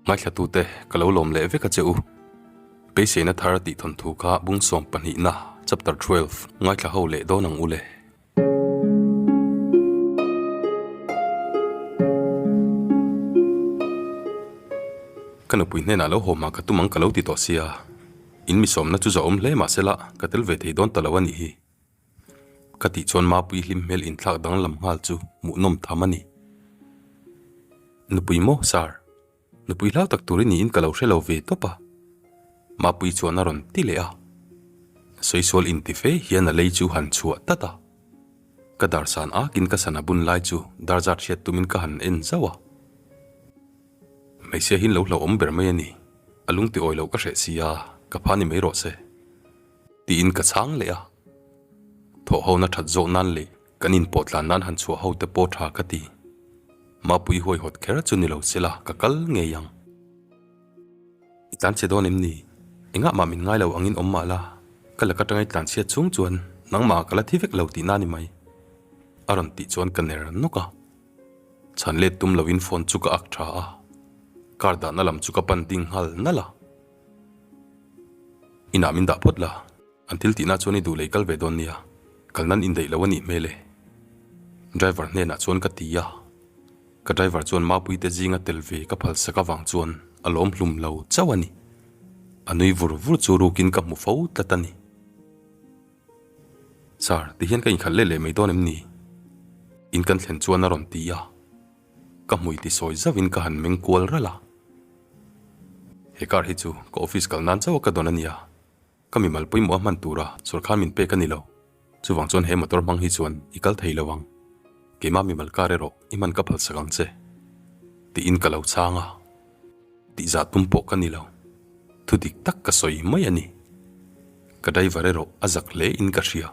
Ngaithlatute ka lo lawm leh vek a che u. Beiseina thar tih thawnthu kha bung sawm pahnihna, chapter 12, ngaithla ho leh dawn ang u le. Ka nupui hnenah lo haw hma ka tum ang ka lo ti tawh sia, in mi sawmna chu zawhawm hle mahsela ka tel ve thei dawn ta lo a nih hi. Ka tih chuan Mapui hlim hmel inthlak danglam nghal chu hmuhnawm tham a ni. Nupui maw, Sir? Nupui hlau tak tur i niin ka lo hre lo ve tawp a. Mapui chuan a rawn ti leh a. Sawisawlh inti fe hian a lei chu han chhuah tat a. Ka darsan akin ka sana bun lai chu darzat hriat tumin ka han en zauh a. Hmeichhia hi lo hlauhawm ber mai a ni. A lung ti awi loh ka hreh si a, ka pha ni mai rawh se. Tiin ka chhang leh a. Thawh hona that zawk nan leh kan inpawh tlan nan han chhuah ho te pawh tha ka ti. Mapui huaihawt kher chu ni lo sela ka kal ngei ang. I tlan chhe dawn em ni? Engah mah min ngai lo angin awm mah la, ka laka tanga i tlan chhiat chhung chuan nangmah ka la thi vek lo tihna ni mai. A rawn tih chuan ka ner nawk a. Chhan let tum loin phone chu ka ak tha a, car dahna lam chu ka pan ding nghal nalh a. Inah min dah phawt la, an thil tihna chuan i duh lei kal ve dawn nia, kal nan indaih lo a nih hmel e. Driver hnenah chuan ka ti a, ka driver chuan Mapuite zinga tel ve ka phal sak avang chuan a lawm hlum lo chauh a ni. A nui vur vur chu rukin ka hmu fo tlat a ni. Sir, tihian ka inkhalh leh leh mai dawn em ni? In kan thlen chuan a rawn ti a. Ka hmui ti sawi zauhin ka han meng kual ralh a. He car hi chu ka office kal nan chauh a ka dawn a nia. Ka mimal pawimawh a hman tura sawrkar min pek a ni lo. Chuvang chuan he motor hmang hi chuan i kal thei lo ang. Keimah mimal car erawh i hman ka phalsak ang che. Tiin ka lo chhang a. Tihzah tum pawh ka ni lo. Thu dik tak ka sawi mai a ni. Ka driver erawh a zak hle in ka hria.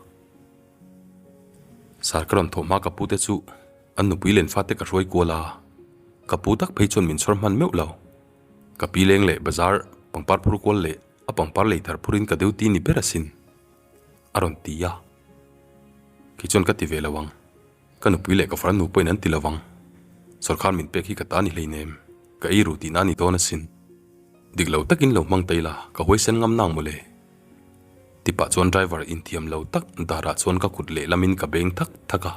Sar ka rawn thawh hma ka pute chu An nupui len fate ka hruai kual a, ka pu tak phei chuan min chhawr hman meuh lo. Ka pi leng leh bazar pangpar phur kual leh a pangpar lei thar phurin ka duty ni ber asin, a rawn ti a. Kei chuan ka ti ve lo ang, ka nupui leh ka farnu pawhin an ti lo ang. Sawrkar min pek hi ka ta ni hleinem, ka ei ru tihna a ni dawn asin. Dik lo takin lo hmang ta ila, ka huaisen ngam nang mawle. Tipah chuan driver inthiam lo tak darah chuan ka kut lehlamin ka beng thak thak a.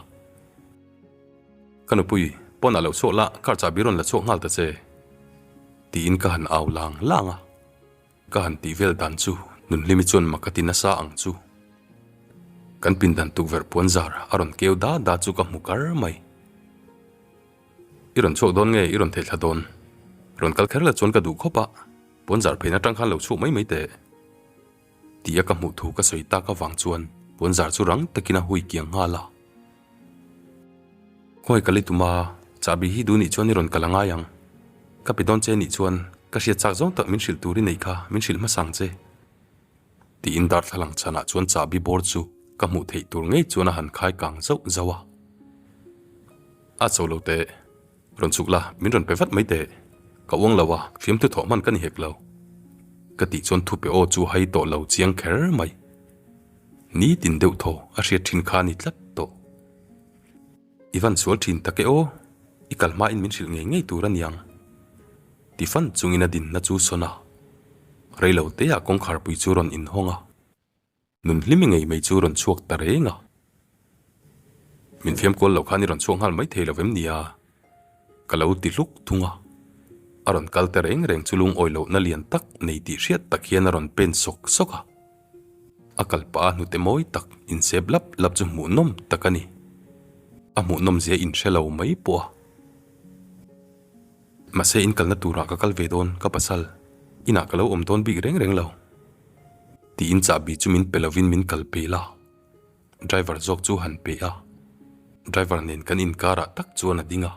Ka nupui, pawnah lo chhuak la, car chahbi rawn la chhuak nghal ta che. Tiin ka han au lang lang a. Ka han tih vel dan chu Nunhlimi chuan mak a ti nasa ang chu. Kan pindan tukverh puan zar a rawn keu da da chu ka hmu kar mai. I rawn chhuak dawn nge i rawn theihthla dawn? Rawn kal kher la chuan ka duh khawp a, puan zar pheina atang khan lo chhuak mai mai teh. Tia ka hmuh thu ka sawi tak avang chuan puanzar chu rang takin a hui kiang nghal a. Khawi ka li tum a, chahbi hi duh nih chuan i rawn kal a ngai ang. Ka pe dawn che nih chuan ka hriat chak zawng tak min hrilh tur i neih kha min hrilh hmasa ang che. Tiin darthlalang chhanah chuan chahbi bawr chu ka hmuh theih tur ngei chuan a han khai kang zauh zauh a. A cho lo teh. Rawn chhuk la, min rawn pe vat mai teh. Ka uang lo a, fiamthu thawh hman ka ni hek lo. Ka tih chuan thupe aw chu hai tawh lo chiang kher mai. Nitin deuh thaw a hriat thin kha a ni tlat tawh. I van sual thin tak e aw, i kal hmain min hrilh ngei ngei tur a niang. Ti fan chungin a dinna chu sawn a. Reilo teah kawngkharpui chu rawn inhawng a. Nun hlimi ngei mai chu rawn chhuak ta reng a. Min fiam kual lo khan i rawn chhuak nghal mai thei lo vem nia? Ka lo ti hluk thung a. A rawn kal ta reng reng chu lungawi lohna lian tak nei tih hriat tak hian a rawn pen sawk sawk a. A kal pah a hnute mawi tak insep lap lap chu hmuhnawm tak a ni. A hmuhnawm zia inhre lo mai pawh a. Mahse in kalna turah ka kal ve dawn ka pasal inah ka lo awm dawn bik reng reng lo. Tiin chahbi chu min pe lovin min kal pel a, driver zawk chu han pe a, driver nen kan inkarah tak chuan a ding a,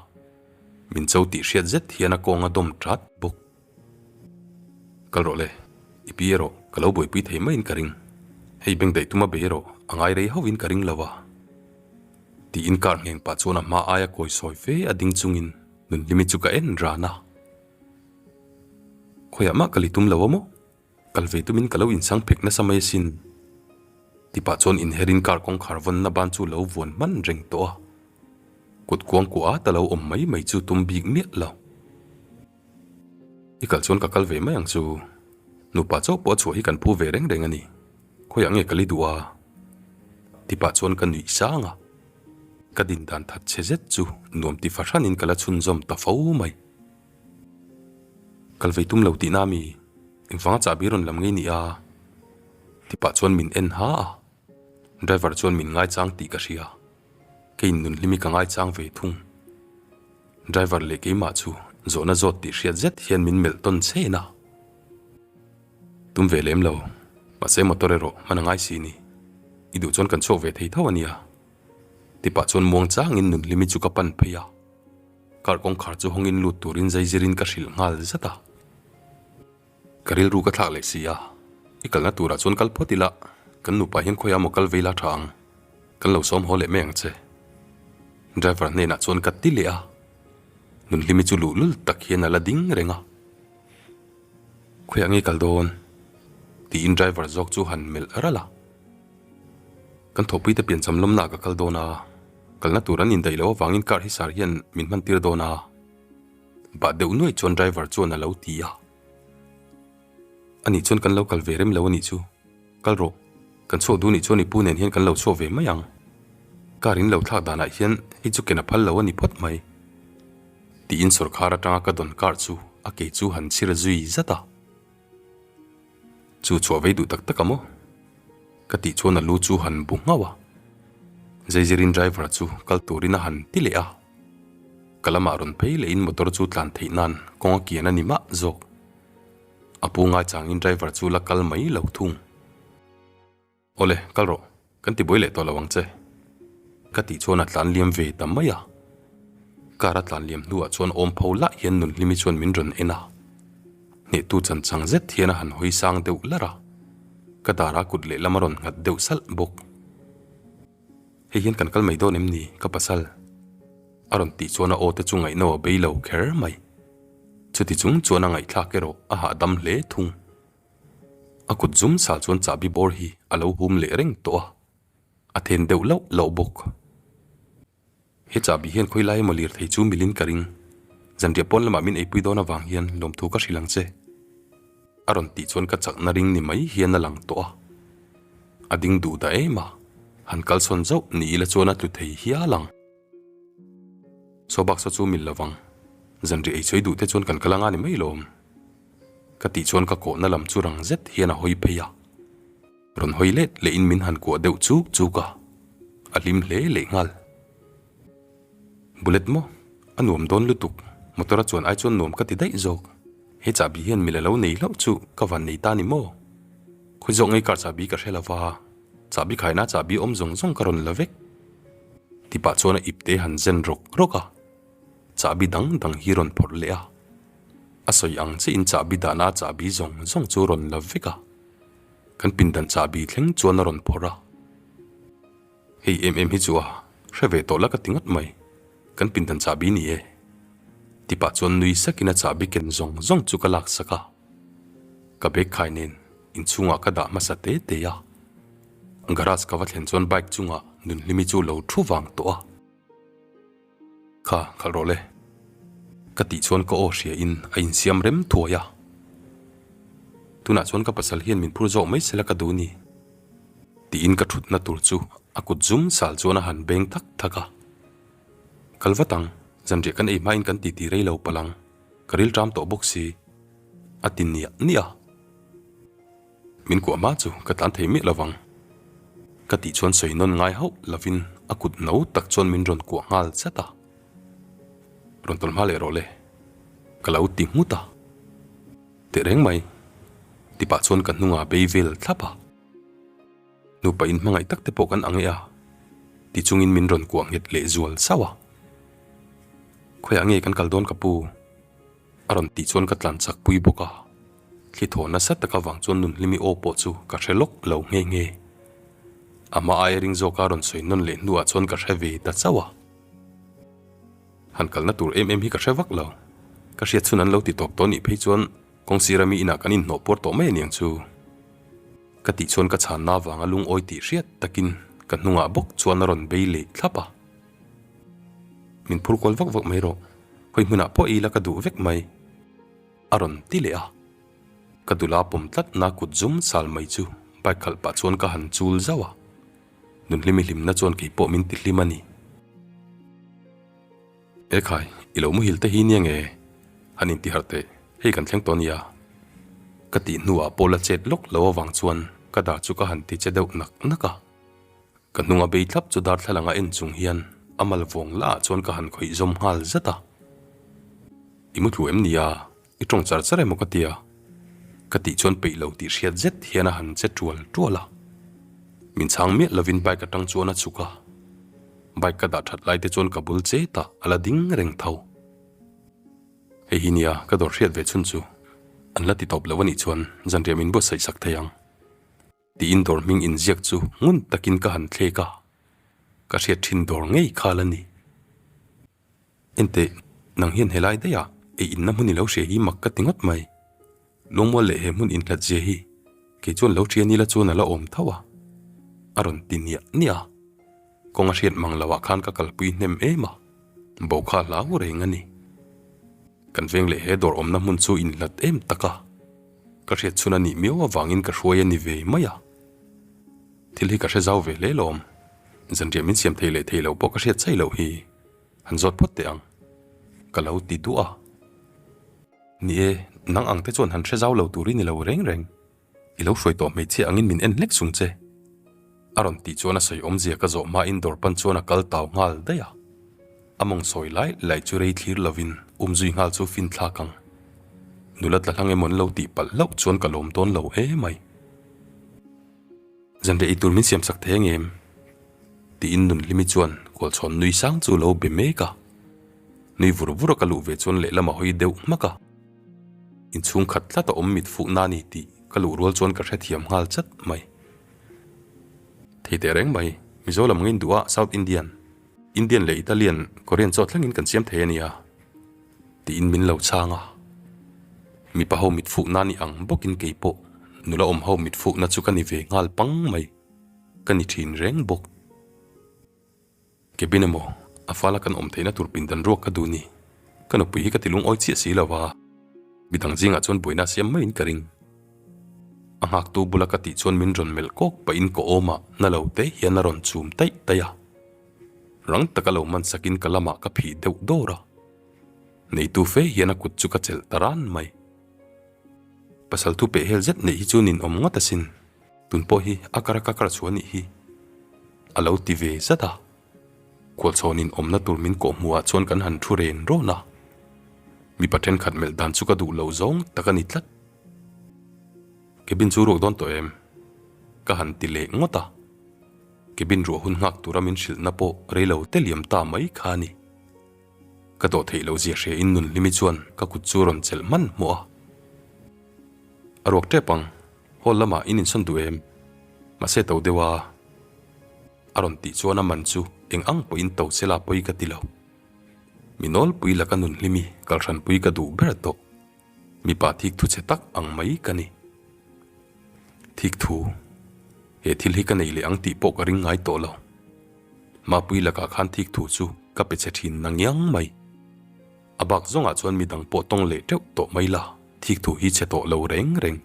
min cho tih hriat zet hian a kawng a dawm tat bawk. Kal rawh le, i pi erawh ka lo buaipui thei maiin ka ring, hei bank daih tuma bei erawh a ngai rei hauhin ka ring lo a, tiin car ngheng pah chuan a hma aia kawi sawi fe a ding chungin Nunhlimi chu ka en ran a, Khawiah mah ka li tum lo a maw? Kal ve tumin ka lo insang phek nasa mai asin. Tipah chuan inherin car kawngkhar vawnna ban chu lo vuan hman reng tawh a. Kut kuang kuah at a lo awm mai mai chu tum bik miah lo. I I kal chuan ka kal ve mai ang chu. Nupa chauh pawh a chhuah hi kan phu ve reng reng a ni. Khawiah nge kal i duh a? Ti pah chuan ka nuih sang a. Ka din dan that chhe zet chu nuam ti fahranin ka la chhunzawm ta fo mai. Kal vei tum lo tihna mi? Engvanga chahbi rawn lam ngei ni a? Ti pah chuan min en ha a. Driver chuan min ngaichang tih ka hria. Keiin nunhlimi ka ngaichang ve thung. Driver leh keimah chu zawhna zawt tih hriat zet hian min melh tawn chen a. Tum ve lem lo, mahse motor erawh hman a ngai si ni. I duh chuan kan chhuak ve thei tho a nia. Tipah chuan muang changin nunhlimi chu ka pan phei a. Car kawngkhar chu hawngin lut turin zaizirin ka hrilh nghal zat a. Ka rilru ka thlak leh si a, i kalna turah chuan kal phawt ila, kan nupa hian khawiah maw kal vei la tha ang, kan lo sawm haw leh mai ang che. Driver hnenah chuan ka ti leh a, Nunhlimi chu luhlul tak hian a la ding reng a. Khawiah nge kal dawn? tiin driver zawk chu han melh ralh a. Kan thawhpuite piancham lawmnaah ka kal dawn a, kalna tur an indaih loh avangin car hi sar hian min hman tir dawn a. Bah deuh nuaih chuan driver chuan a lo ti a. Anih chuan kan lo kal ve rem lo anih chu. Kal rawh, kan chhuak duh nih chuan i pu nen hian kan lo chhuak ve mai ang. Car in lo thlak danah hian hei chu ken a phal lo a ni phawt mai. Tiin sawrkhar atanga ka dawn car chu a kei chu han chhir zui zat a. Chu chhuah vei duh tak tak a maw? Ka tih chuan a lu chu han bu nghauh a. Zeizirin driver chu kal turin a han ti leh a. Ka lamah rawn phei lehin motor chu tlan theih nan kawng a kian a ni mah zawk. A pu ngaichangin driver chu la kal mai lo thung. Awle, kal rawh, kan ti buai leh tawh lo ang che. Ka tih chuan a tlan liam ve ta mai a. Car a tlan liam hnuah chuan awm pho lah hian Nunhlimi chuan min rawn en a. Hnehtu chanchang zet hian a han hawi sang deuh larh a. Ka darah kut lehlam a rawn nghat deuh salh bawk. Hei hian kan kal mai dawn em ni ka pasal? A rawn tih chuan a aw te chu ngaihno a bei lo kher mai. Chuti chung chuan a ngaihthlak erawh a hahdam hle thung. A kut zum sal chuan chahbi bawr hi a lo hum leh reng tawh a, a then deuh lauh lauh bawk. He chahbi hian khawi lai emaw lirthei chu milin ka ring. Zanriah pawn lamah min eipui dawn avang hian lawmthu ka hrilh ang che. A rawn tih chuan ka chakna ring ni mai hian a lang tawh a. A ding duh dah em a, han kalsawn zauh ni ila chuan a tlu thei hial ang. Saw bak saw chu mil lovang. Zanriah ei sawi duh te chuan kan kal anga ni mai lawm. Ka tih chuan ka kawhna lam chu rang zet hian a hawi phei a. Rawn hawi let lehin min han kuah deuh chuk chuk a, a hlim hle leh nghal. Bullet maw? A nuam dawn lutuk, motor a chuan ai chuan nuam ka ti daih zawk. He chahbi hian mila lo nei hlauh chu ka van nei ta ni maw? Khawi zawk ngei car chahbi ka hre lo va, chahbi khaina chahbi awm zawng zawng ka rawn la vek. Ti pah chuan a ipte han zen rawk rawk a, chahbi dang dang hi rawn phawrh leh a. A sawi ang chiahin chahbi dahna chahbi zawng zawng chu rawn la vek a. Kan pindan chahbi thleng chuan a rawn phawrh a, Hei em em hi chu a hre ve tawh la ka ti ngawt mai, kan pindan chahbi ni e. Ti pah chuan nui sakin a chahbi ken zawng zawng chu ka lak sak a, ka bag khai nen inchhungah ka dah hmasa te te a. Garage ka va thlen chuan bike chungah Nunhlimi chu lo thu vang tawh a. Kha, khalh rawh le. Ka tih chuan ka aw hria in a insiam rem thuai a. Tunah chuan ka pasal hian min phur zawk mai sela ka duh ni. Tiin ka thutna tur chu a kut zum sal chuan a han beng thak thak a. Kal vat ang, zanriah kan ei hmain kan titi rei lo palh ang, ka rilṭam tawh bawk si. A ti niah niah a. Min kuah hma chu ka tlan thei miah lovang. Ka tih chuan sawi nawn ngai hauh lovin a kut no tak chuan min rawn kuah nghal zat a. Rawn tawlh hma leh rawh le. Ka lo ti nghut a. Tehreng mai. Tipah chuan ka hnungah bei vel thlap a. Nupa in hmangaih tak te pawh kan ang e a. Ti chungin min rawn kuah nghet leh zual sauh a. Khawiah nge kan kal dawn ka pu? A rawn tih chuan ka tlan chak pui bawk a, thli thaw nasa tak avang chuan Nunhlimi aw pawh chu ka hre lawk lo nghe nghe. A hma aia ring zawka rawn sawi nawn leh hnuah chuan ka hre ve ta chauh a. Han kalna tur em em hi ka hre vak lo. Ka hriat chhun an lo ti tawp tawh nih phei chuan kawng sira mi inah kan inhnawh puar tawh mai a niang chu. Ka tih chuan ka chhanna avanga lungawi tih hriat takin ka hnungah bawk chuan a rawn bei leh thlap a. Min phur kual vak vak mai rawh, hawi hmunah pawh ei la ka duh vek mai. A rawn ti leh a. Ka dula pawm tlatna kut zum sal mai chu bike khalh pah chuan ka han chul zauh a. Nunhlimi hlimna chuan kei pawh min ti hlim a ni. Ekhai, i lo muhil te hi nia nge? Han inti harh teh, hei kan thleng tawh nia. Ka tih hnuah pawh la chet lawk lo avang chuan ka dar chu ka han ti che deuh nak nak a. Ka hnunga bei thlap chu darthlalang a en chung hian a mal vawng lah chuan ka han khawih zawm nghal zat a. I mu thlu em nia? I tawng char char emaw ka tia? Ka tih chuan peih lo tih hriat zet hian a han che tual tual a. Min chhang miah lovin bike atang chuan a chhuk a. Bike ka dah that lai te chuan ka bul chet a, a la ding reng tho. Hei hi nia ka dawr hriat ve chhun chu. An la ti tawp lo anih chuan zanriah min buatsaih sak thei ang. Tiin dawr hming inziak chu ngun takin ka han thlek a, ka hriat thin dawr ngei kha la ni. Enteh, nang hian helai daih ah ei inna hmun i lo hria hi mak ka ti ngawt mai. Lungmual leh he hmun inhlat zia hi kei chuan lo hria nila chuan a la awm tho a, a rawn ti niah niah a. Kawng a hriat mang loh ah khan ka kalpui hnem em a, bo kha hlau reng a ni. Kan veng leh he dawr awmna hmun chu inhlat em tak a. Ka hriat chhun a nih miau avangin ka hruai a ni ve mai a. Thil hi ka hre zau ve hle lawm. Zanriah min siam thei leh thei lo pawh ka hriat chai loh hi. Han zawt phawt teh ang. Ka lo ti duah a. Ni e, nang ang te chuan han hre zau lo tur i ni lo reng reng. I lo hruai tawh hmeichhia angin min en hlek sung che. A rawn tih chuan a sawi awmzia ka zawh hmain dawr pan chuan a kal tau nghal daih a. A mawng sawi lai lai chu rei thlir lovin um zui nghal chu fin thlak ang. Nula tla hlang emaw an lo tih palh hlauh chuan ka lawm dawn lo emai. Zanriah ei tur min siam sak thei angem? Tiin Nunhlimi chuan Kawlchhawn nui sang chu lo be mek a. Nui vur vur a ka luh ve chuan lehlam a hawi deuh hmak a. Inchhung khat tlat a awm mit fuh na ni tih ka luh rual chuan ka hrethiam nghal chat mai. Thei teh reng mai, Mizo lam ngain duh a South Indian, Indian leh Italian, Korean chaw thlengin kan siam thei a nia tiin min lo chhang a. Mipa ho mit fuh na ni ang bawkin kei pawh nula awm ho mit fuh na chu ka ni ve nghal pang mai, ka ni thin reng bawk. Cabin emaw, a fala kan awm theihna tur pindan ruak ka duh ni. Ka nupui hi ka ti lungawi chiah si lo a, midang zingah chuan buaina a siam maiin ka ring. A nghaktu bula ka tih chuan min rawn melh kawk pahin ka awmah na lo te hian a rawn chum taih taih a. Rang taka lo man sakin ka lamah ka phih deuh dawr a. Neitu fe hian a kut chu ka chelh ta ran mai. Pasal thu peh hel zet neih hi chu ninawm ngawt asin. Tun pawh hi a kar a ka kar chhuah anih hi a lo ti ve zat a. Khualchhawnin awmna tur min kawh hmuhah chuan kan han thu ren rawn a. Mipa thenkhat melh dan chu ka duh loh zawng tak a ni tlat. Cabin chu ruak dawn tawh em? Ka han ti leh ngawt a. Cabin ruah hun nghak tura min hrilhna pawh rei lo te liam ta mai kha a ni. Ka dawh theih loh zia hria in Nunhlimi chuan ka kut chu rawn chelh hman hmawh a. A ruak tep ang, hall lamah in insawn duh em? Mahse to deuh a, a rawn tih chuan a man chu eng ang pawhin to sela pawi ka ti lo. Mi nawlpui laka Nunhlimi kalhranpui ka duh ber tawh. Mipa thik thu chhe tak ang mai ka ni. Thik thu, he thil hi ka nei leh ang tih pawh ka ring ngai tawh lo. Mapui lakah khan thik thu chu ka pe chhe thin na ngiang mai. A bak zawngah chuan midang pawh tawng leh teuh tawh mai la, thik thu hi chhe tawh lo reng reng.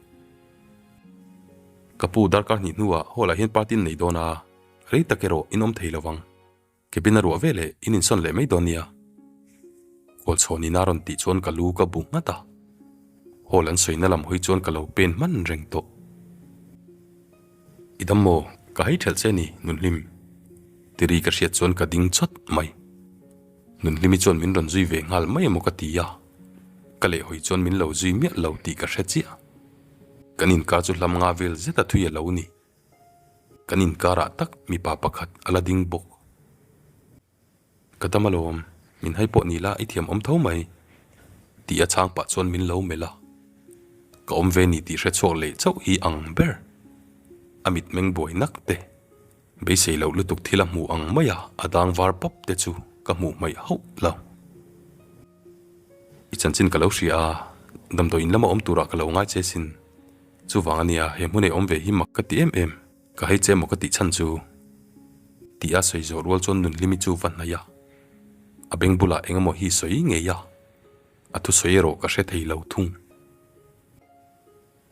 Ka pu darkar hnih hnuah hall ah hian party an nei dawn a, rei tak erawh in awm thei lo vang. Cabin a ruah ve leh in insawn leh mai dawn nia. Kawlchhawn in a rawn tih chuan ka lu ka bu nghat a. Hall an sawina lam hawi chuan ka lo pen hman reng tawh. I dam maw? Ka hai thelh che ni, Nunhlim. Tiri ka hriat chuan ka ding chawt mai. Nunhlimi chuan min rawn zui ve nghal mai emaw ka ti a. Ka lehhawi chuan min lo zui miah lo tih ka hre chiah. Kan inkar chu hlam nga vel zet a thui a lo ni. Kan inkarah tak mipa pakhat a la ding bawk. Ka dam alawm, min hai pawh ni la i thiam awm tho mai, tih a chhang pah chuan min lo melh a. Ka awm ve ni tih hre chhuak leh chauh hi ang ber. A mitmeng buai nak te, beisei loh lutuk thil a hmuh ang mai a a dang var pap te chu ka hmuh hmaih hauh lo. I chanchin ka lo hria a, damdawi in lama awm turah ka lo ngai che sin. Chuvang a nia, he hmun ei awm ve hi mak ka ti em em. Ka hei che maw ka tih chhan chu? Tih a sawi zawh rual chuan Nunhlimi chu va hnaih a. A beng bulah eng emaw hi sawi ngei a, a thusawi erawh ka hre thei lo thung.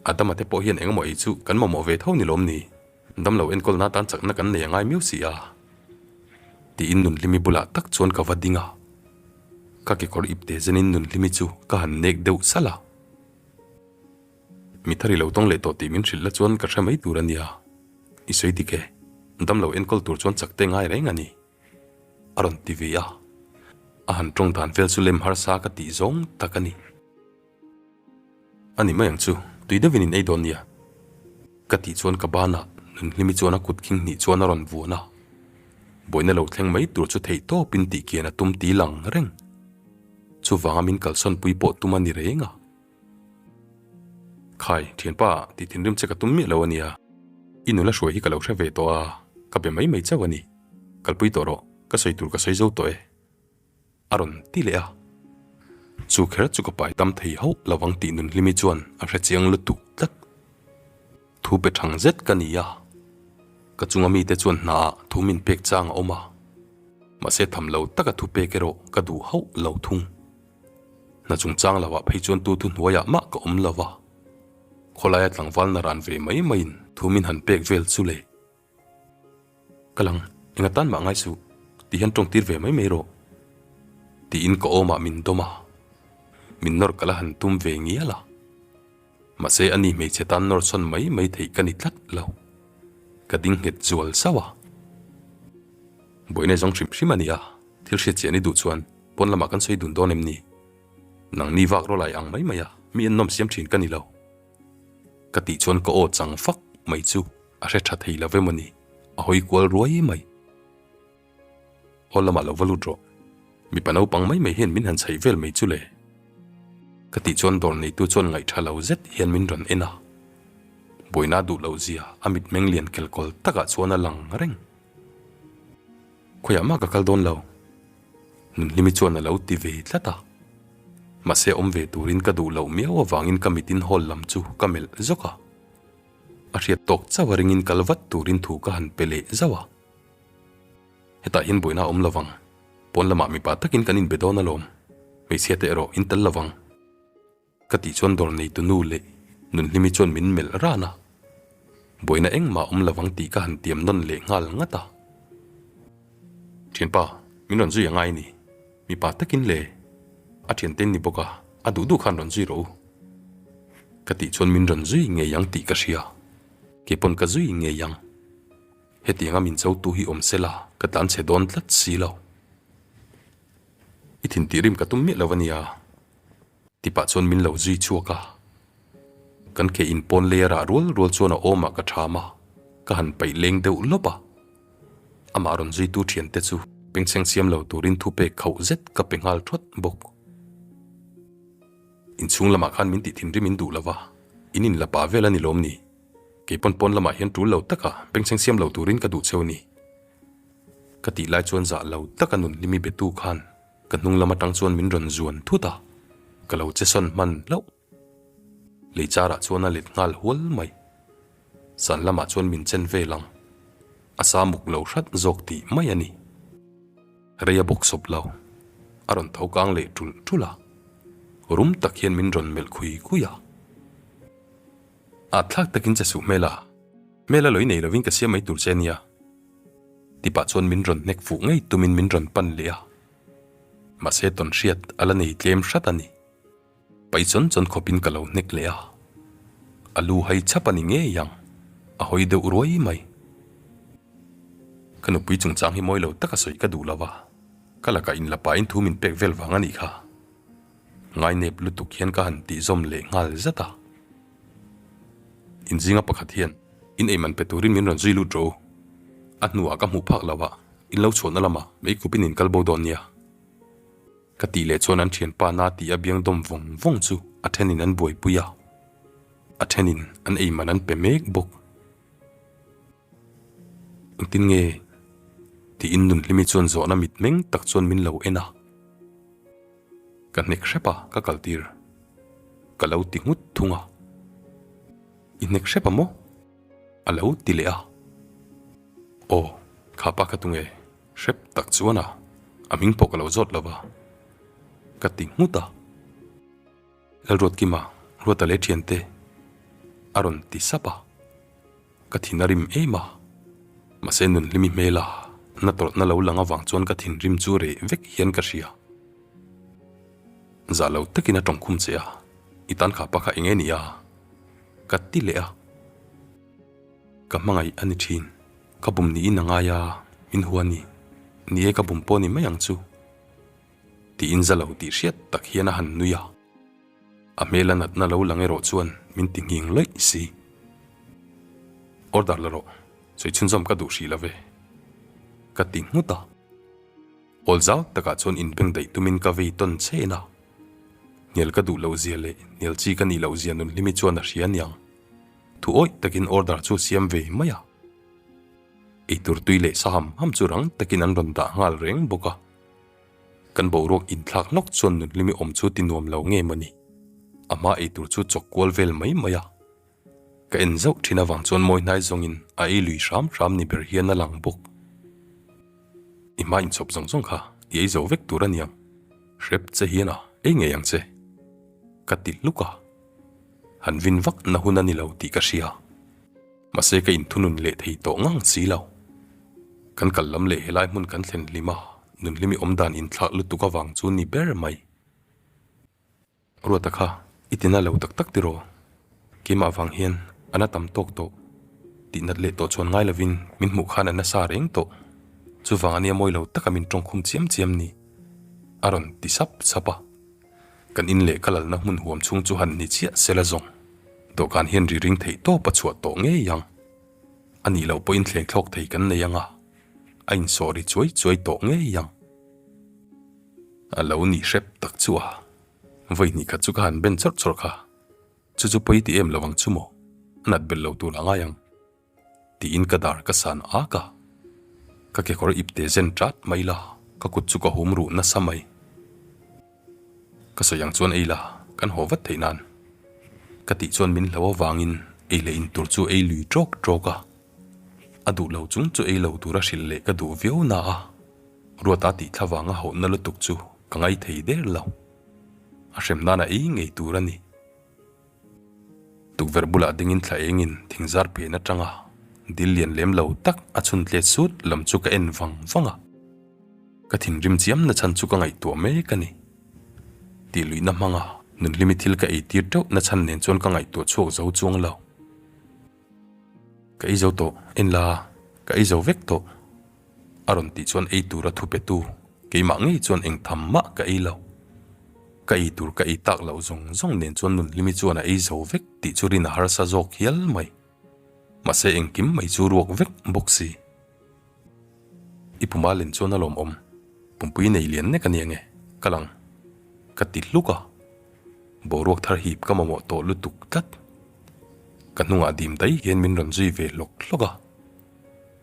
Adama te pawh hian engemaw ei chu kan mamawh ve tho ni lawm ni? Damlo enkawlna atan chakna kan nei a ngai miau si a. Tiin Nunhlimi bulah tak chuan ka va ding a. Ka kekawr ipte zenin Nunhlimi chu ka han nek deuh salh a. Mi thar i lo tawng leh tawh tih min hrilh la chuan ka hre mai tur a nia. I sawi dik e, damlo enkawl tur chuan chak te ngai reng a ni. A rawn ti ve a. A han tawng dan vel chu lem harsa ka tih zawng tak a ni. A ni mai ang chu, tui deuhin in ei dawn nia. Ka tih chuan ka banah Nunhlimi chuan a kut khing hnih chuan a rawn vuan a. Buaina lo thleng mai tur chu theih tawpin tih kian a tum ti lang reng. Chuvanga min kalsawnpui pawh tum a ni reng a. Khai, thianpa, tih thinrim che ka tum miah lo a nia. I nula hruai hi ka lo hre ve tawh a, ka be mai mai chauh a ni. Kalpui tawh rawh, ka sawi tur ka sawi zo tawh e. A rawn ti leh a. Chu kher chu ka pai tam thei hauh lo ang tih Nunhlimi chuan a hre chiang lutuk tlat. Thu pe thang zet ka ni a, ka chunga mite chuan hnaah thu min pek chang a awm a, mahse tham lo taka thu pek erawh ka duh hauh lo thung. Hna chungchang lovah phei chuan tu thu hnuaiah mah ka awm lo va, khawlaia tlangval na ran ve mai maiin thu min han pek vel chu le. Ka lang, eng atan mah ngai suh, ti hian tawng tir ve mai mai rawh, tiin ka awmah min dawm a, min nawr ka la han tum ve ngial a. Mahse ani hmeichhe tan nawr chhawn mai mai theih ka ni tlat lo. Ka ding nghet zual sauh a. Buaina zawng hrim hrim a ni a, thil hriat chian i duh chuan pawn lamah kan sawi dun dawn em ni? Nangni vak rawlai ang mai mai a, mi ennawm siam thin ka ni lo. Ka tih chuan ka aw chang fak mai chu a hre tha thei lo emaw ni, a hawi kual ruai mai. Aw lamah lo va lut rawh, mipa naupang mai mai hian min han chhaih vel mai chu le. Ka tih chuan dawr neitu chuan ngaih tha lo zet hian min rawn en a, buaina duh loh zia a mitmeng lian kelkawl takah chuan a lang reng. Khawiah mah ka kal dawn lo, Nunhlimi chuan a lo ti ve tlat a. Mahse awm ve turin ka duh loh miau avangin ka mitin hall lam chu ka melh zawk a. A hriat tawk chauh a ringin kal vat turin thu ka han pe leh zauh a. Hetah hian buaina a awm lovang, pawn lamah mipa takin kan inbe dawn alawm, hmeichhia te erawh in tel lovang. Ka tih chuan dawr neitu nu leh Nunhlimi chuan min melh ran a, buaina engmah awm lovang tih ka han tiam nawn leh nghal ngat a. Thianpa, min rawn zui a ngai ni. Mipa takin le, a thiante in ni bawk a, a duh duh khan rawn zui rawh u. Ka tih chuan min rawn zui ngei ang tih ka hria, kei pawn ka zui ngei ang. Hetianga min cho tu hi awm sela ka tlanchhe dawn tlat si lo. I thin tih rim ka tum miah lo a nia. Tipah chuan min lo zui chhuak a, kan ke in pawn lei a rah rual rual chuan a awmah ka ṭham a, ka han paih leng deuh lawp a. Amah rawn zuitu ṭhiante chu bengchheng siam lo turin thupek khauh zet ka pe nghal ṭhawt bawk. Inchhung lamah khan min tih thinrim in duh lo va, in in la pah vel a ni lawm ni? Kei pawn pawn lamah hian ṭul lo taka bengchheng siam lo turin ka duh cheu ni. Ka tih lai chuan zah lo taka nunhlimi betu khan Ka hnung lam atang chuan min rawn zuan thut a, ka lo che sawn hman hlauh. Lei charah chuan a let nghal hual mai. Zan lamah chuan min chen vel ang. A sa muk lo hrat zawk tih mai a ni. Rei a bawk sawp lo. A rawn tho kang leh ṭulh ṭulh a. Rum tak hian min rawn melh khui khui a. At thlak takin che suh hmel a, hmel a lawih nei lovin ka siam mai tur che a nia. Tipah chuan min rawn hnek fuh ngei tumin min rawn pan leh a, mahse tawn hriat a la nei tlem hrat a ni. Pai chawn chawn khawpin ka lo hnek leh a, a lu hai chhap a ni ngei ang, a hawi deuh ruai mai. Ka nupui chungchang hi mawi lo taka sawi ka duh lo va, ka lakah inla pahin thu min pek vel vang a nih kha. Ngainep lutuk hian ka han tihzawm leh nghal zat a. Inzinga pakhat hian in eiman pe turin min rawn zui lut rawh u. A hnuah ka hmuh phak lo a, in lo chhuahna lamah mei khupin in kal bo dawn nia. Ka tih leh chuan an thianpa na tih a biang dawm vawng vawng chu a thenin an buaipui a, a thenin an eiman an pe mek bawk. Engtin nge? Tiin Nunhlimi chuan zawhna mitmeng tak chuan min lo en a. Ka hnek hrep a, ka kal tir. Ka lo ti nghut thung a. I hnek hrep a maw? A lo ti leh a. Aw, kha pa kha tunge? Hrep tak chuan a, a hming pawh ka lo zawt lo va. Ka ti nghut a. Lalruatkima, Ruata leh thiante. A rawn ti sap a. Ka thin a rim em a. Mahse Nunhlimi hmela na tawrhna lo lang avang chuan ka thinrim chu reh vek hian ka hria. Zah lo takin a tawngkhum che a, i tan kha pa kha eng nge ni a? Ka ti leh a. Ka hmangaih a ni thin. Ka bum niin a ngai a, min hua ni. Ni e ka bum pawh ni mai ang chu. Tiin za lo tih hriat tak hian a han nui a. A hmel a natna lo lang erawh chuan min ti nghing lawih si. Order la rawh, sawi chhunzawm ka duh hrih lo ve. Ka ti nghut a. Awl zau takah chuan inbeng daih tumin ka vei tawn chen a. Hnial ka duh loh zia leh hnial chi ka nih loh zia Nunhlimi chuan a hria aniang. Thu awih takin order chu siam ve mai a. Eitur tui leh sa ham ham chu rang takin an rawn dah nghal reng bawk a. Kan boruak inthlak hlawk chuan Nunhlimi awm chu ti nuam lo nge mawni. A hma eitur chu chawk kual vel mai mai a. Ka en zauh thin avang chuan mawi hnai zawngin a ei lui hram hram ni ber hian a lang bawk. I hma inchhawp zawng zawng kha i ei zo vek tur a niang. Hrep che hian a ei ngei ang che. Ka ti hluk a. Han vin vak na hun a ni lo tih ka hria. Mahse ka inthunun leh thei tawh ngang si lo. Kan kal lam leh helai hmun kan thlen hlim a, nunhlimi awmdan inthlak lutuk avang chu ni ber mai. Ruata kha i tina lo tak tak tiraw? Keimah vang hian a na tam tawk tawh. Tihnat leh tawh chuan ngai lovin min hmuh khan a nasa reng tawh. Chuvang a nia mawi lo taka min tawngkhum chiam chiam ni. A rawn ti sap sap a. Kan in leh ka lalna hmun huam chhung chu han ni chiah sela zawng. Dawhkan hian ri ring theih tawp a chhuah tawh ngei ang. A nih loh pawhin thleng thlawk thei kan nei ang a, a insawh ri chuai chuai tawh ngei ang. A lo nih hrep tak chu a, vawi hnih khat chu ka han ben chawrh chawrh kha. Chu chu pawi ti em lo ang chu maw? A nat belh lo tur a ngai ang. Tiin ka dar ka san ak a, ka kekawr ipte zen ṭat mai la, ka kut chu ka hum ruh nasa mai. Ka sawi ang chuan ei la, kan haw vat theih nan. Ka tih chuan min hlo avangin ei leh in tur chu ei lui ṭawk ṭawk a, a duh lo chung chu ei lo tura hrilh leh ka duh viau na a, Ruata tih thla vanga hauhna lutuk chu ka ngai thei der lo. A hrem nana ei ngei tur a ni. Tukverh bulah dingin thla engin thingzar phen atanga dil lian lem lo tak a chhun tlet sut lam chu ka en vang vang a. Ka thinrim chiam na chhan chu ka ngaihtuah mek a ni. Tih luihna hmanga nunhlimi thil ka eitir teuh na chhan nen chuan ka ngaihtuah chhuak zo chuang lo. Ka ei zo tawh, en la, ka ei zo vek tawh. A rawn tih chuan ei tura thu petu keimah ngei chuan eng tham mah ka ei lo. Ka ei tur ka ei tak loh zawng zawng nen chuan Nunhlimi chuan a ei zo vek tih chu rin a harsa zawk hial mai. Mahse engkim mai chu ruak vek bawk si. I puma len chuan a lawmawm. Pumpui nei lian nek a nia nge? Ka lang. Ka ti hluk a. Boruak thar hip ka mamawh tawh lutuk tlat. Ka hnungah dim daih hian min rawn zui ve hlawk hlawk a.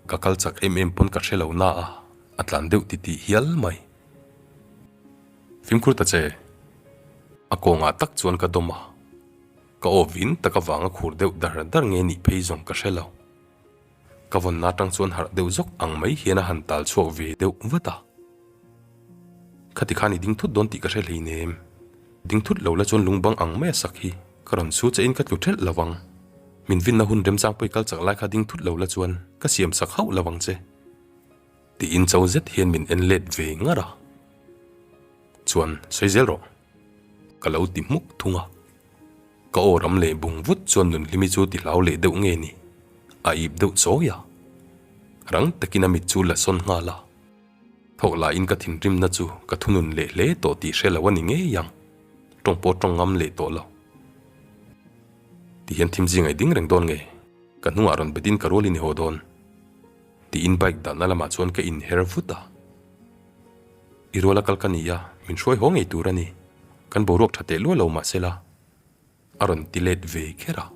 Ka kal chak em em pawn ka hre lo na a, a tlan deuh ti tih hial mai. Fimkhur ta che. A kawngah tak chuan ka dawm a. Ka aw vin tak avanga khur deuh dar dar nge nih phei zawng ka hre lo. Ka vawnna atang chuan harh deuh zawk ang mai hian a han tal chhuak ve deuh vat a. Khati khan i ding thut dawn tih ka hre hleinem. Ding thut lo la chuan lungbang ang mai a sak hi ka rawn su che in ka tlu thelh lo vang. Min vinna hun remchang pawh i kal chak lai kha ding thut lo la chuan ka siam sak hauh lo vang che. Tiin cho zet hian min en let ve ngar a. Chuan sawi zel rawh. Ka lo ti hmuk thung a. Ka aw ram leh bung vut chuan Nunhlimi chu ti hlau leh deuh nge ni? A ip deuh chawi a. Rang takin a mit chu la sawn nghal a. Thawk lahin ka thinrimna chu ka thunun leh hle tawh tih hre lo a ni ngei ang. Tawng pawh tawng ngam leh tawh lo. Ti hian thim zingai ding reng dawn nge? Ka hnungah rawn betin ka rual in i haw dawn. Tiin bike dahna lamah chuan ka inher vut a. I ruala kal ka ni a, min hruai haw ngei tur a ni. Kan boruak tha teh luah lo mah sela, a rawn ti let ve kher a.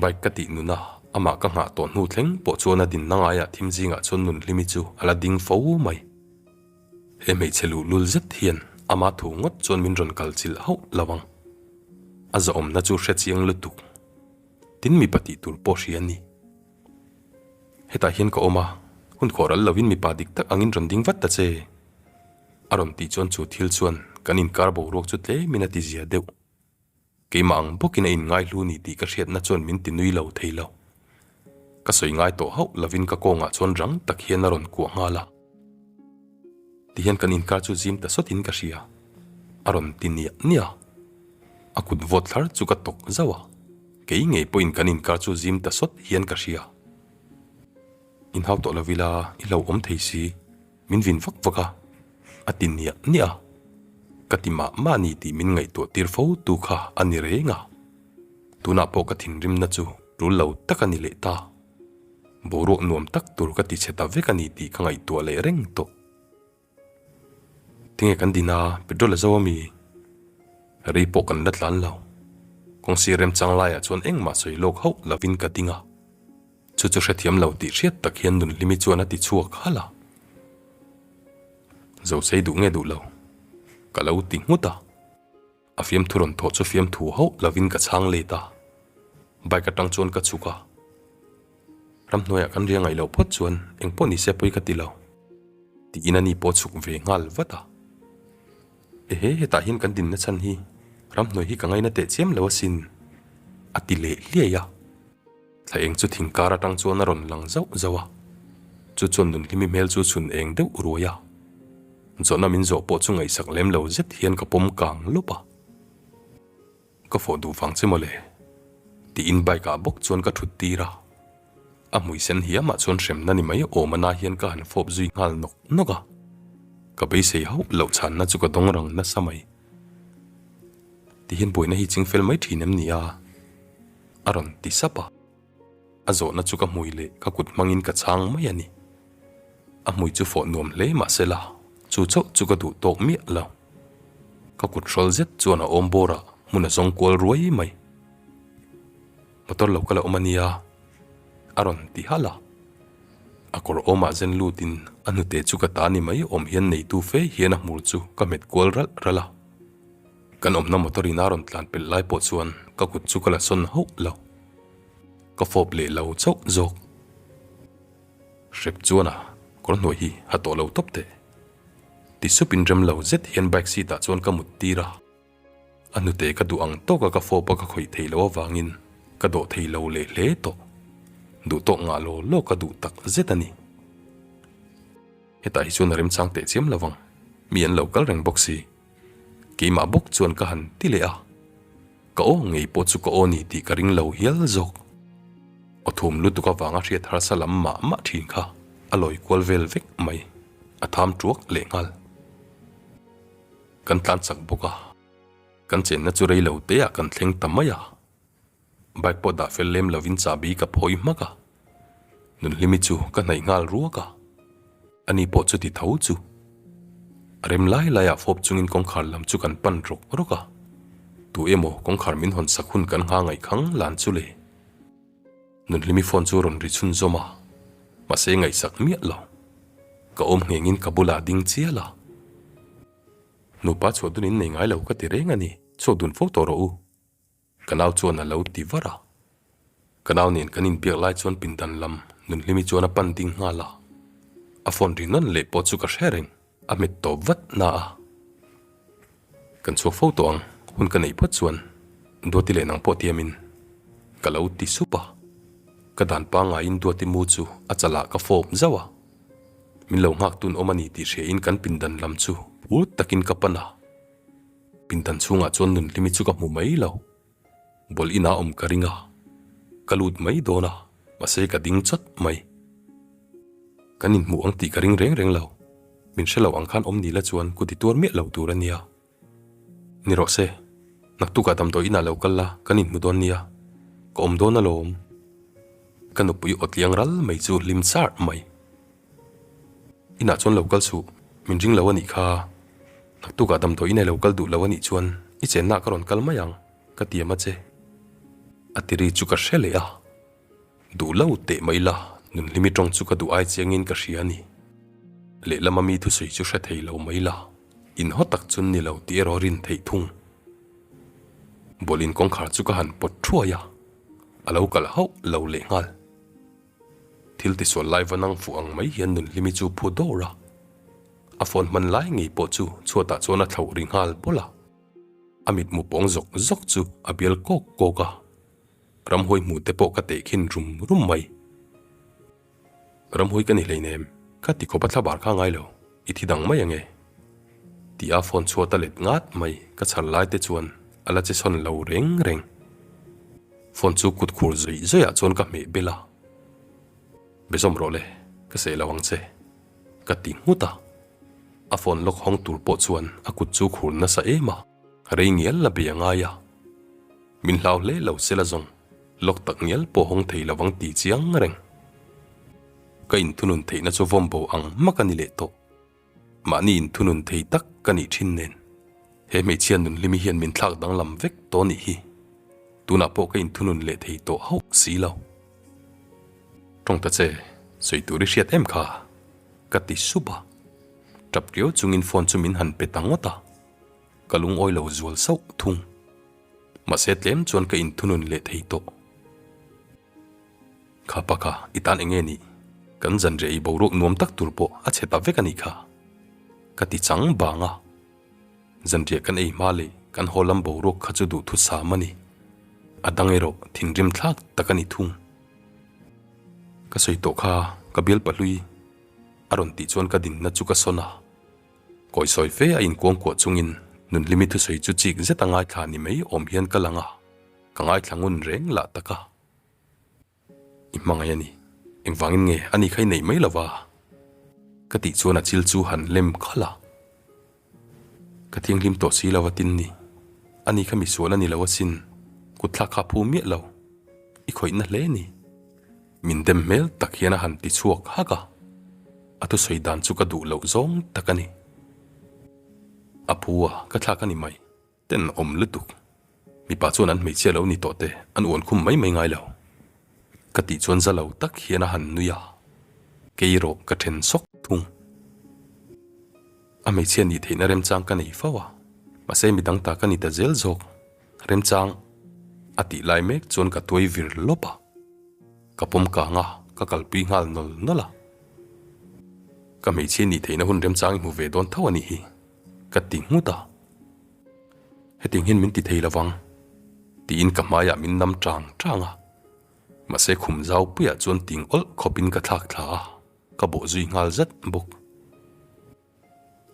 Bike ka tih nun a, amah ka nghah tawh hnu thleng pawh chuan a dinna ngaiah thim zingah chuan Nunhlimi chu a la ding fo mai. He hmeichhe luhlul zet hian ama thu ngawt chuan min rawn kal chilh hauh lo ang. A zahawmna chu hre chiang lutuk. Tin mipa tih tur pawh hria a ni. Hetah hian ka awm a, hun khawh ral lovin mipa dik tak angin rawn ding vat ta che. A rawn tih chuan chu thil chuan kan inkar boruak chu tlemin a ti zia deuh. Keimah ang bawkin a inngaihlu ni tih ka hriatna chuan min ti nui lo thei lo. Ka sawi ngai tawh hauh lovin ka kawngah chuan rang tak hian a rawn kuah nghal a. Tihian kan inkar chu zim ta sawtin ka hria. A rawn ti niah niah a. A kut vawt thlar chu ka tawk zauh a. Kei ngei pawhin kan inkar chu zim ta sawt hian ka hria. Inhau tawh lo ila i lo awm thei si. Min vin vak vak a, a ti niah niah a. Ka ti mah mah ni tih min ngaihtuah tir fo tu kha a ni reng a. Tunah pawh ka thinrimna chu tul lo tak a ni leh ta. Boruak nuam tak tur ka ti chhe ta vek a ni tih ka ngaihtuah leh reng tawh. Tinge kan din a, petrol a zo a mi? Rei pawh kan la tlan lo. Kawngsi remchang laiah chuan engmah sawi lawk hauh lovin ka ding a. Chu chu hrethiam lo tih hriat tak hian Nunhlimi chuan a ti chhuak halh a. Zosei duh nge duh lo? Ka lo ti nghut a. A fiamthu rawn thawh chu fiamthu hauh lovin ka chhang let a. Bike atang chuan ka chhuk a. Ramhnuaiah kan ria ngaih loh phawt chuan engpawh ni se pawi ka ti lo. Tiin ani pawh chhuk ve nghal vat a. Ehe hetah hian kan dinna chhan hi ramhnuai hi ka ngaina teh chiam lo asin a ti leh hliai a. Thla eng chu thing kar atang chuan a rawn lang zauh zauh a, chu chuan Nunhlimi hmel chu chhun eng deuh ruai a. Zawhna min zawh pawh chu ngaihsak lem lo zet hian ka pawm kang lawp a. Ka fawh duh vang che mawle tiin bike ah bawk chuan ka thut tir a. A hmui sen hiamah chuan hremna ni mai awm ana hian ka han fawp zui nghal nawk nawk a. Ka beisei hauh loh chhanna chu ka dawng rang nasa mai. Tihian buaina hi chingfel mai thin em ni a? A rawn ti sap a. A zawhna chu ka hmui leh ka kut hmangin ka chhang mai a ni. A hmui chu fawh nuam hle mah se la, chu chauh chu ka duh tawk miah lo. Ka kut hrawl zet chuan a awm bawrah hmun a zawng kual ruai mai. Motor lo kal a awm a nia, a rawn ti halh a. A kawr awmah zen lutin a hnute chu ka ta ni mai awm hian neitu fe hian a hmur chu ka hmet kual ralh ralh a. Kan awmna motor in a rawn tlan pelh lai pawh chuan ka kut chu ka la sawn hauh lo. Ka fawp leh lo chauh zawk. Hrep chuan a kawr hnuai hi ha tawh lo tawp teh. Ti sup in rem lo zet hian bike seat ah chuan ka mut tir a. A hnute ka duh ang tawk a ka fawp a ka khawih theih loh avangin ka dawh thei lo leh hle tawh. Duh tawk ngah law law ka duh tak zet a ni. Hetah hi chuan a remchang teh chiam lo vang. Mi an lo kal reng bawk si. Keimah bawk chuan ka han ti leh a, ka aw ngei pawh chu ka aw ni tih ka ring lo hial zawk. Aw thum lutuk avanga hriat harsa lam mah mah thin kha a lawi kual vel vek mai, a tham tuak leh nghal. Kan tlan chak bawk a, kan chenna chu rei lo teah kan thleng ta mai a. Bike pawh dah fel lem lovin chahbi ka phawi hmak a, Nunhlimi chu ka hnaih nghal ruak a, ani pawh chuti tho chu. A rem lai laiah fawp chungin kawngkhar lam chu kan pan rawk rawk a, tu emaw kawngkhar min hawn sak hun kan ngha ngaih khang lan chu le. Nunhlimi phone chu rawn ri chhunzawm a, mahse ngaihsak miah lo. Ka awm nghengin ka bulah ding chial a. Nupa chhuah dun in nei ngai lo ka ti reng a ni, chhuak dun fo tawh rawh u. Ka nau chuan a lo ti var a. Ka nau nen kan inbiak lai chuan pindan lam Nunhlimi chuan a pan ding nghal a. A phone ri nawn leh pawh chu ka hre reng, a hmet tawp vat na a. Kan chhuak fo tawh ang, hun ka neih phawt chuan Duati leh nang pawh tiamin ka lo ti sup a. Ka dan pangaiin Duati mu chu a chalah ka fawp zauh a. Min lo nghak tun awm a ni tih hriain kan pindan lam chu phur takin ka pan a. Pindan chhungah chuan Nunhlimi chu ka hmu mai lo. Bawlh inah awm ka ring a, ka lut mai dawn a, mahse ka ding chawt mai. Kan inhmuh ang tih ka ring reng reng lo. Min hre lo ang khan awm ni la chuan kut i tuar miah lo tur a nia. Ni rawh se, naktukah damdawi inah lo kal la, kan inhmu dawn nia. Ka awm dawn alawm. Ka nupui awtliang ral mai chu hlim char mai. Inah chuan lo kal suh, min ring lo a nih kha. Naktukah damdawi inai lo kal duh lo a nih chuan i chennaah ka rawn kal mai ang, ka tiam a che. A ti ri chu ka hre leh a. Duh lo teh mai la, Nunhlimi tawng chu ka duh ai chiangin ka hria a ni. Lehlama mi thusawi chu hre thei lo mai la, inhaw tak chu ni lo tih erawh rin theih thung. Bawlhin kawngkhar chu ka han pawt thuai a, a lo kalh hauh lo lehnghal. Thil tisual lai va nang fuh ang mai hian Nunhlimi chu phu dawr a. A phone hman lai ngei pawh chu chhuatah chuan a thlauh ri nghal bawlh a. A mitmu pawng zawk zawk chu a bial kawk kawk a, ramhuai hmuh te pawh ka tehkhin rum rum mai. Ramhuai ka ni hleinem, ka ti khawp a thlabar kha ngai lo, i thi dang mai ange. Ti a phone chhuat a let ngat mai ka chhar lai te chuan a la che sawn lo reng reng. Phone chu kut khur zawih zawih ah chuan ka hmeh bel a. Be zawm rawh le, ka seh lo ang che. Ka ti nghut a. A phone lock hawng tur pawh chuan a kut chu khur nasa em a, rei ngial la be a ngai a. Min hlau hle lo sela zawng, lock tak ngial pawh hawng thei lo vang ti chiang reng. Ka inthunun theihna chu vawm bo ang hmak a ni leh tawh. Mahni inthunun thei tak ka nih thin nen, he hmeichhia nunhlimi hian min thlak danglam vek tawh nih hi. Tunah pawh ka inthunun leh thei tawh hauh si lo. Tawng ta che, sawi tur i hriat em kha? Ka ti sup a. Tap riau chungin phone chu min han pe ta ngawt a. Ka lungawi lo zual sauh thung. Mahse tlem chuan ka inthunun leh thei tawh. Kha pa kha i tan eng nge nih? Kan zanriah ei boruak nuam tak tur pawh a chhe ta vek a nih kha. Ka ti chang bang a. Zanriah kan ei hma leh kan haw lam boruak kha chu duhthusam a ni. A dang erawh thinrim thlak tak a ni thung. Ka sawi tawh kha ka bial pahlui a rawn tih chuan ka dinna chu ka sawn a. Kawi sawi fe a inkuangkuah chungin Nunhlimi thusawi chu chik zet a ngaithla ni mai awm hian ka lang a, ka ngaithla ngun reng lah tak a. I hmangaih a ni, engvangin nge ani kha i neih mai lova? Ka tih chuan a chil chu han lem khalh a. Ka thianghlim tawh si lo a tin ni, ani kha misual a ni lo asin, kutthlak kha a phu miah lo, i khawihna hle ni. Min dem hmel tak hian a han ti chhuak hak a, a thusawi dan chu ka duh loh zawng tak a ni. A phu a, ka thlak a ni mai. Tenawm lutuk. Mipa chuan an hmeichhia lo ni tawh te an uan khum mai mai ngai lo. Ka tih chuan za lo tak hian a han nui a, kei erawh ka then sawk thung. A hmeichhia nih theihna remchang ka nei fo a, mahse midang ta ka ni ta zel zawk. Remchang a tih lai mek chuan ka tuai vir lawp a. Ka pawm kang a, ka kalpui nghal nawl nawl a. Ka hmeichhia nih theihna hun remchang i hmu ve dawn tho a nih hi, ka ti nghut a. Hetiang hian min ti thei lo vang, tiin ka hmaiah min nam chang chang a. Mahse khum zau puiah chuan ting awlh khawpin ka thlak thla a, ka bawh zui nghal zat bawk.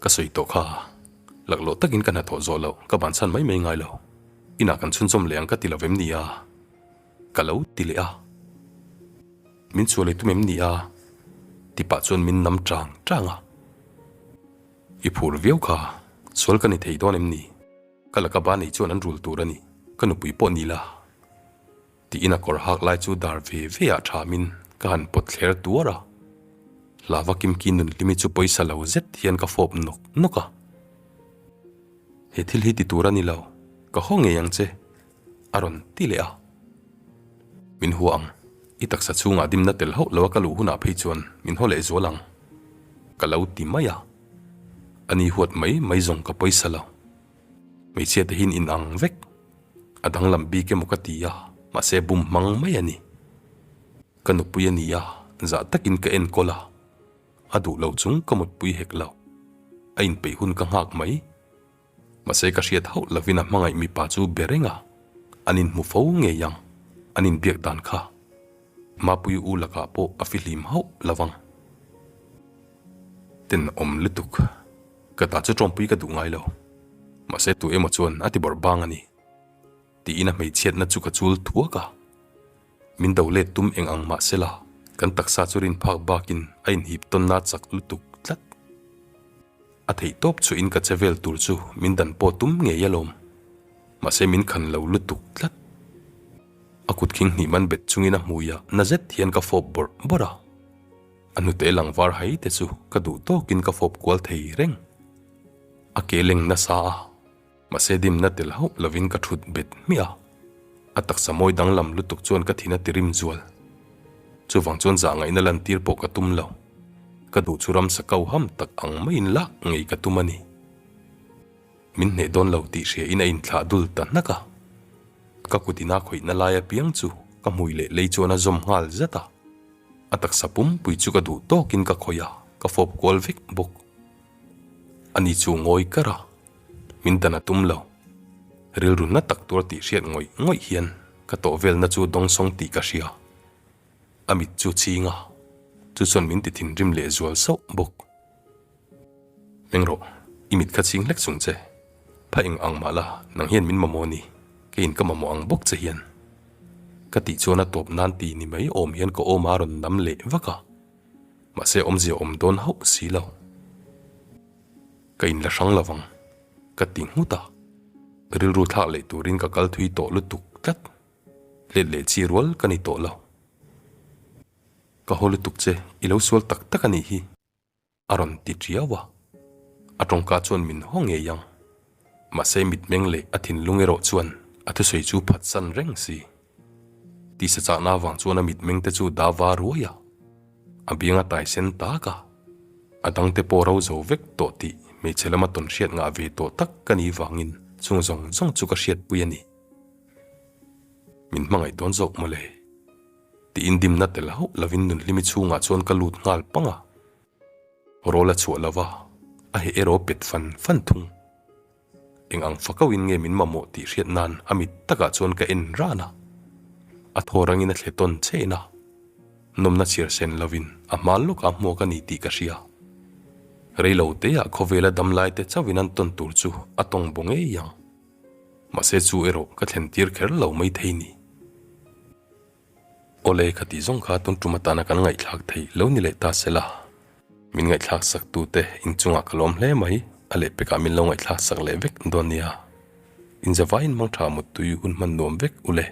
Ka sawi tawh kha, laklawh takin ka hnathawh zawh loh ka bansan mai mai ngai lo. Inah kan chhunzawm leh ang ka ti lo vem ni a? Ka lo ti leh a. Min chhuah leh tum em ni a? Ti pah chuan min nam chang chang a. I phur viau kha, sual ka ni thei dawn em ni? Ka laka ba nei chuan an rul tur a ni, ka nupui pawh ni la. Tiin a kawr hak lai chu dar ve ve ah thamin ka han pawt thler tuar a. Hlava Kimki Nunhlimi chu pawisa lo zet hian ka fawp nawk nawk a. He thil hi ti tur a ni lo, ka haw ngei ang che, a rawn ti leh a. Min hua ang, i taksa chhungah dimna tel hauh lo a ka luh hunah phei chuan min haw leh zual ang, ka lo ti mai a. Ani huat mai mai zawng ka pawisa lo. Hmeichhia te hian in ang vek. A danglam bik emaw ka ti a, mahse bum hmang mai a ni. Ka nupui a ni a, zah takin ka enkawl a, a duh lo chung ka mutpui hek lo. A inpeih hun ka nghak mai. Mahse ka hriat hauh lovin a hmangaih mipa chu be reng a, an inhmu fo ngei ang, an inbiak dan kha. Mapui u lakah pawh a fihlim hauh lo vang. Tenawm lutuk. Ka ta chu tawmpui ka duh ngai lo. Mahse tu emaw chuan a ti bawrh bang a ni. Tiin a hmeichhiatna chu ka chul thuak a. Min do let tum eng ang mah sela, kan taksa chu rin phak bakin a inhip tawnna chak lutuk tlat. A theih tawp chuhin ka che vel tur chu min dan pawh tum ngei alawm. Mahse min khan lo lutuk tlat. A kut khing hnih man bet chungin a hmui a, na zet hian ka fawp bawrh bawrh a. A hnute lang var hai te chu ka duh tawkin ka fawp kual thei reng. A ke leng nasa a, mahse dimna tel hauh lovin ka thut bet hmiah a. A taksa mawi danglam lutuk chuan ka thin a ti rim zual. Chuvang chuan zah ngaihna lantir pawh ka tum lo. Ka duh chu ramsa kau ham tak ang maiin lak ngei ka tum a ni. Min hneh dawn lo tih hria in a inthlah dul ta hnak a. Ka kut in a khawihna lai apiang chu ka hmui leh lei chuan a zawm nghal zat a. A taksa pumpui chu ka duh tawkin ka khawih a, ka fawp kual vek bawk. Ani chu ngawi kar a, min dan a tum lo. Rilru na tak tur tih hriat ngawih ngawih hian ka tawh velna chu dawngsawng tih ka hria. A mit chu ching a, chu chuan min ti thinrim leh zual sauh bawk. Meng rawh, i mit kha ching hlek chung che. Pha eng ang mah la, nang hian min mamawh ni, keiin ka mamawh ang bawk che hian. Ka tih chuan a tawp nan ti ni mai awm hian ka awm a rawn nam leh vak a, mahse awmzia awm dawn hauh si lo. Ka inla hrang lo vang, ka ti nghut a. Rilru thlak leh turin ka kal thui tawh lutuk tlat. Let leh chi rual ka ni tawh lo. Ka haw lutuk che, i lo sual tak tak a nih hi. A rawn ti tiau a. A tawngka chuan min haw ngei ang. Mahse mitmeng leh a thinlung erawh chuan a thusawi chu phatsan reng si. Tisa chahna avang chuan a mitmeng te chu da va ruai a. A biang a tai sen tak a. A dangte pawh ro zo vek tawh tih hmeichhe lama tawn hriat ngah ve tawh tak ka nih vangin chung zawng zawng chu ka hriatpui a ni. Min hmangaih dawn zawk mawle. Tiin dimna tel hauh lovin Nunhlimi chhungah chuan ka lut nghal pang a. Rawl a chhuah lova, a heh erawh pet fan fan thung. Eng ang fakauhin nge min mamawh tih hriat nan a mit takah chuan ka en ran a. A thaw rangin a thle tawn chen a. Nawmna chhiar sen lovin a hma lawkah hmuak a ni tih ka hria. Reilo teah khawvela damlai te chauhin an tawn tur chu a tawng baw ngei ang. Mahse chu erawh ka thlen tir kher lo mai thei ni. Awle kha tih zawng kha tun tum atana kan ngaihthlak theih lo ni leh ta sela. Min ngaihthlak sak tute inchungah ka lawm hle mai, a lehpekah min lo ngaihthlak sak leh vek dawn nia. Inzavaiin mangtha muttui hun hman nuam vek ule.